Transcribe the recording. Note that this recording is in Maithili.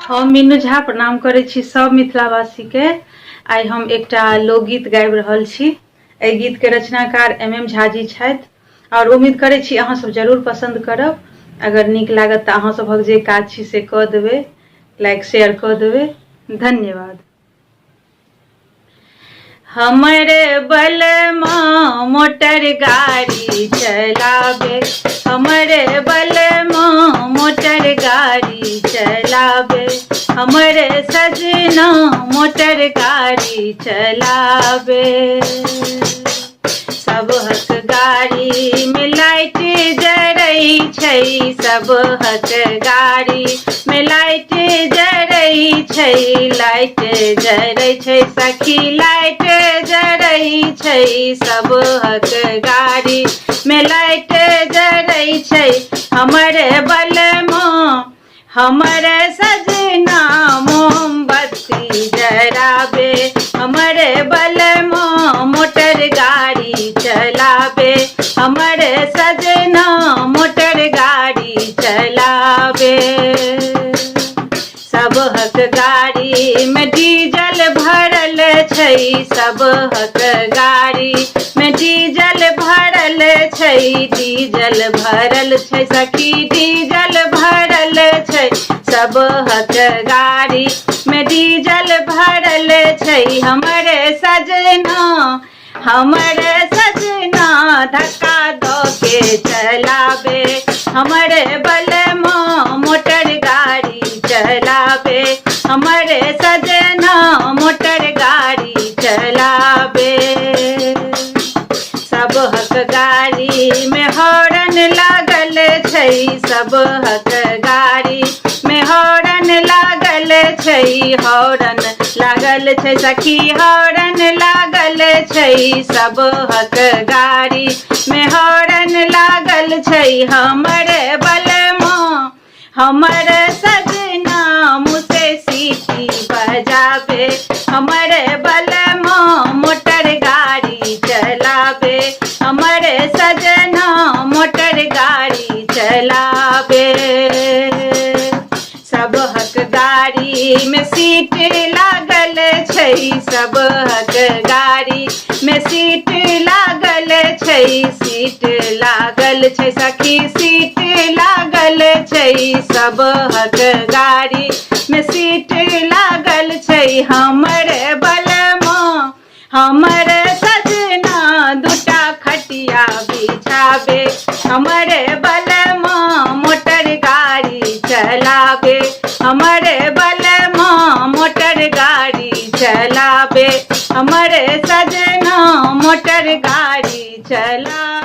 हम मीनू झा प्रणाम करै छी सब मिथिलावासीके। आइ हम एकटा लोकगीत गाबि रहल छी। एहि गीतके रचनाकार एम एम झा जी छथि आओर उम्मीद करै छी अहाँ सब जरूर पसंद करब। अगर नीक लागत तऽ अहाँ सभक जे काज छी से कऽ देबै, लाइक शेयर कऽ देबै। धन्यवाद। हमर बलमा मोटर गाड़ी चलावे, हमर बलमा मोटर गाड़ी चलावे, हमर सजना मोटर गाड़ी चलावे। सबहक गाड़ी में लाइट जरै छै, सबहक गाड़ी में लाइट जरै छै, लाइट जरै छै सखी, लाइट जरै छै, सबहक गाड़ी में लाइट जरै छै। हमर बलमा हमर सजना मोमबत्ती जराबे, हमर बलमा मोटर गाड़ी चलाबे, हमर सजना मोटर गाड़ी चलाबे। सबहक गाड़ी में डीजल भरल छै, सबहक गाड़ी में डीजल भरल छै, डीजल भरल छै सखी, डीजल भरल छै, सबहक गाड़ी में डीजल भरल छै। हमर सजना हमर सजना धक्का दऽ के चलाबे, हमर बलमा मोटर गाड़ी चलाबे, हमर सजना मोटर गाड़ी चलाबे। सबहक गाड़ी में हॉर्न लागल छै, सबहक गाड़ी में हॉर्न लागल छै, हॉर्न लागल छै सखी, हॉर्न लागल छै, सबहक गाड़ी में हॉर्न लागल छै। हमर बलमा हमर सजना मुसे सीटी बजाबे, हमर बलमा मोटर गाड़ी चलाबे, हमर सजना मोटर गाड़ी चलाबे। सबहक गाड़ी में सीट लागल छै, सबहक गाड़ी में सीट लागल छै, सीट लागल छै सखी, सीट लागल छै, सबहक गाड़ी में सीट लागल छै। हमर बलमा हमर सजना दूटा खटिया बिछाबे, हमर बलमा मोटर गाड़ी चलाबे, हमर बलमा मोटर गाड़ी चलाबे, हमर सजना मोटर गाड़ी चला।